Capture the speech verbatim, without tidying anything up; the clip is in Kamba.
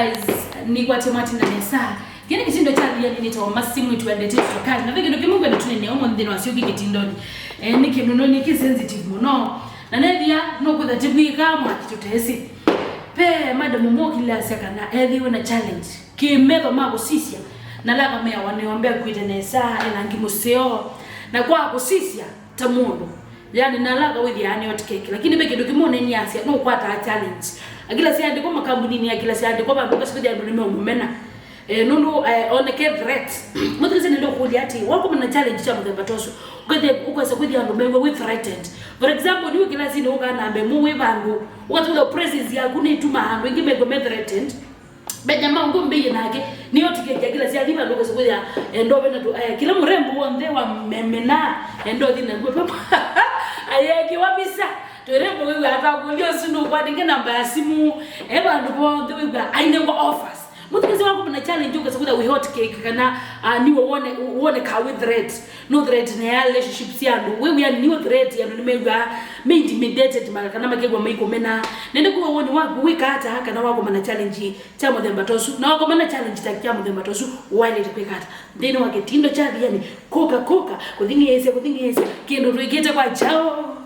Guys, nĩkwatĩ mwatinda nesa. Kĩĩ nĩ kĩtindo kya Thiani nĩtawa Masi mwĩĩtu wendete tũtokali. Na ve kĩndũ kĩmwe ngwenda tũnene ũmũnthĩ nthĩnĩ wa syũki kĩtindonĩ. Eh, nĩ kĩndũ nĩ kĩ sensitive mũno. Na nethĩa nũkwĩtha tĩvwĩkaa mwaki tũtesĩ. Ve madam ũmwe ũkĩlasya kana ethĩwe na challenge. Kĩmetho ma kũsisya. Na laka meawa nĩombe akwĩte nesa, ena ngi mũseo. Na kwa kũsisya, ta mũndũ. Yani, nalaka wĩthĩaa nĩ hot cake, lakini ve kĩndũ kĩmwe ũneniasya, nũkwataa challenge. Akila syandĩkwa makambuninĩ, akila syandĩkwa vandũ, ũkasya kwĩthĩa andũ nĩmeũmũmena. Eh, nũndũ, eh, oneke threat. Mũthikĩsya nĩndũkũlya atĩ, wakomana challenge kya mũthemba ta ũsu, ũkethĩa, ũkwesa kwĩthĩa andũ mew'a wĩ threatened. For example, nĩ wĩ kĩlasinĩ ũkaa namba ĩmwe wĩ vandũ, ũkasya kwĩthĩa presence yaku nĩtumaa andũ aingĩ mew'a me threatened. Benjamin ngũmbĩie nake, nĩyo tiketi ya kila syathi vandũ ũkesa kwĩthĩa, eh, ndove na tũ, eh, kila mũrembo w'onthe wa memena, eh, ndothi na ngwe pepo. Ayekiwa visa, twĩrembo wĩw'a atakũlya ũsu nũkwatĩke namba ya simu, eh, vandũ vonthe wĩw'a ainengwa offers. Mũthikĩsya waku na challenge ũkesa kwĩthĩa wĩ hot cake kana, ah, niwe wone, wone ka wĩ threat. No threat na ya relationship sya andũ. Wĩw'a niwe threat ya andũ nĩmew'aa me intimidated ma-, kana makew'a maikũmena. Nende kuwa woni waku wĩka ata kana wakomana challenge kya mũthemba ta ũsu, na wakomana challenge ta kya mũthemba ta ũsu, waĩlĩte kwĩka ata? Nthĩnĩ wa kĩtindo kya Thiani, kũka, kũka, kũthing'ĩĩsya, kũthing'ĩĩsya, kĩndũ twĩkĩte kwa kyaũ?